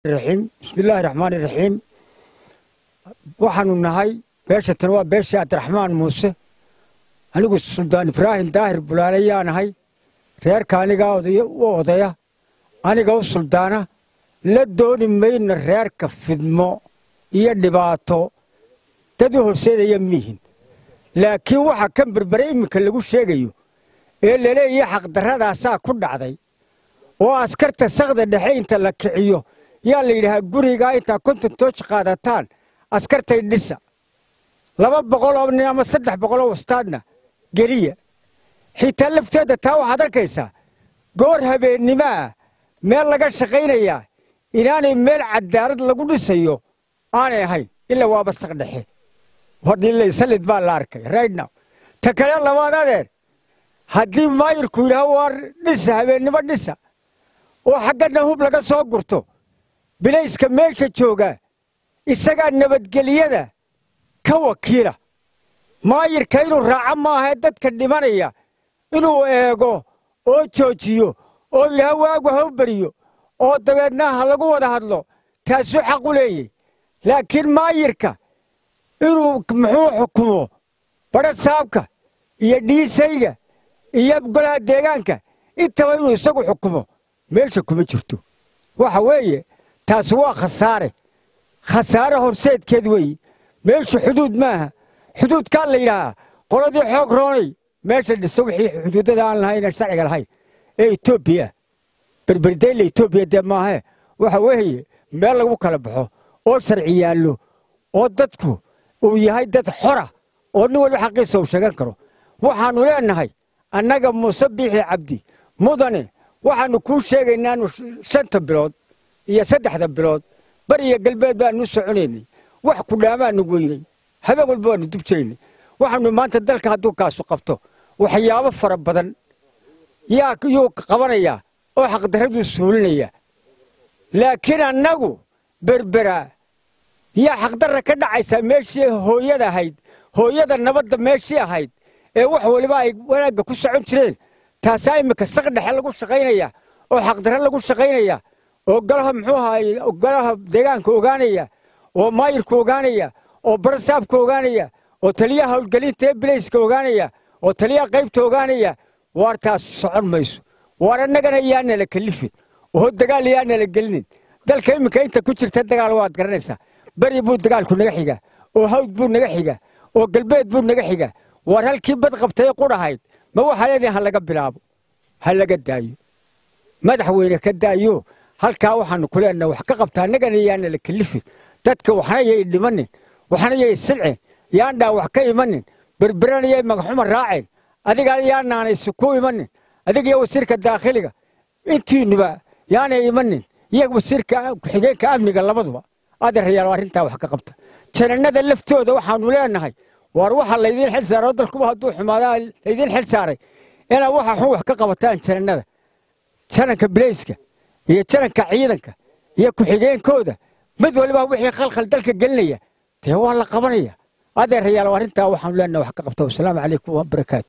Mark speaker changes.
Speaker 1: Raxiim, bismillaahi raxmaani raxiim. Waxaanu nahay beesha tan waa beeshii Cabdiraxmaan Muuse. Anigu Suldaan Ibraahim Daahir Bulaale yaanahay. Reerka anigaa u odaya, aniga u suldaana. La dooni mayno reerka fidmo iyo dhibaato, dad u horseedaya miihin. Laakiin waxa kan Berbere iminka lagu sheegayo ee laleeyahay xaqdarradaasaa ku dhacday, oo askarta sakda dhexe inta la kiciyo yaa la yidhahaa gurigaa intaa 50 tooj qaadataan askartay dhisa, 200 oo nin ama 300 oo wastaadna geliya. Xitaa lafteedda taa waxaad arkaysaa goor habeennimoah meel laga shaqaynayaa inaanay meel cadaalad lagu dhisayo aanay ahayn, ilaa waaba saq dhexe hodhilaysalid baa la arkay right now. Ta kale labaad, adeer, haddii maayirku yidhaaho waa dhisa, habeennimo dhisa, oo xaggana hub laga soo gurto, bilayska meesha jooga isagaa nabadgelyada ka wakiila. Maayirka inuu raaco maahae dadka dhimanaya inuu eego oo joojiyo oo yidhaaho waagu ha u beriyo oo dabeedna ha lagu wada hadlo, taasuu xaq u leeyey. Laakiin maayirka inuu muxuu xukumo badha saabka iyo dhiisayga iyo golaha deegaanka intaba inuu isagu xukumo meesha kuma jirto. Waxa weeye taasi waa khasaare, khasaare horseedkeed weeye. Meeshu xuduud maaha. Xuduudkaa la yidhaahaa qoladii xoog roonay meesha dhiso, wixii xuduuddada aan lahayn ee sharciga lahayn ee Etoobiya Berberdayla Etoobiya dee maahee. Waxa weeye meel lagu kala baxo oo sharci yaallo oo dadku uu yahay dad xora oo nin walba xaqiisa uu sheegan karo. Waxaannu leenahay annaga Muuse Biixi Cabdi, mudane, waxaannu kuu sheegaynaanu 5-ta bilood iyo 3-da bilood bariya galbeed baanu soconaynay, wax ku dhaamaanu weynay, habeen walba waanu dub jiraynay. Waxaanu maanta dalka hadduu kaasu qabto waxyaabo fara badan yaa yuu qabanayaa oo xaqdarraduu suulinayaa. Laakiin annagu Berbera yaa xaqdarra ka dhacaysaa meeshii hooyada ahayd, hooyada nabadda meeshii ahayd ee wax waliba ay wanaagga ku socon jireen, taasaa iminka saq dhexe lagu shaqaynaya oo xaqdarre lagu shaqaynaya oo golaha muxuu ahaay golaha deegaanka ogaanaya oo maayirka ogaanaya oo barasaabka ogaanaya oo taliyaha howlgelinta ee bilayska ogaanaya oo taliyaha qaybta ogaanaya. Waar taas socon mayso. Waar annagana yaanala kalifin oo dagaal yaanala gelinin. Dalka iminka inta ku jirta dagaal waad garanaysaa. Beri buu dagaalku naga xiga oo hawd buu naga xiga oo galbeed buu naga xiga. Waar halkii bad qabtay qudhahayd ma waxaa leedihin ha laga bilaabo, ha laga daayo, madaxweyne ka daayo halkaa. Waxaanu ku leenahay wax ka qabta, annagana yaanala kalifin. Dadka waxna yay dhimanin, waxna yay silcin, yaan dhaawac ka imanin, Berberana yay magaxuma raaceen, adiga yaanaanaysu ku imanin, adiga iyo wasiirka daakhiliga intiinuba yaanay imanin iyo wasiirka ku-xigeenka amniga labaduba. Adeerayaal, arrintaa wax ka qabta. Janannada laftooda waxaanu leenahay waar waxa laydiin xil saaray oo dalkuba hadduu xumaadaa laydiin xil saaray inaa waxa xun wax ka qabataan. Janannada, jananka bilayska iyo jananka ciidanka iyo ku-xigeenkooda, mid waliba wixii khalkhal dalka gelinaya dee waa la qabanaya. Adeerayaal, arrintaa waxaanu leenahay wax ka qabta. Wasalaamu calaykum wabarakaatu.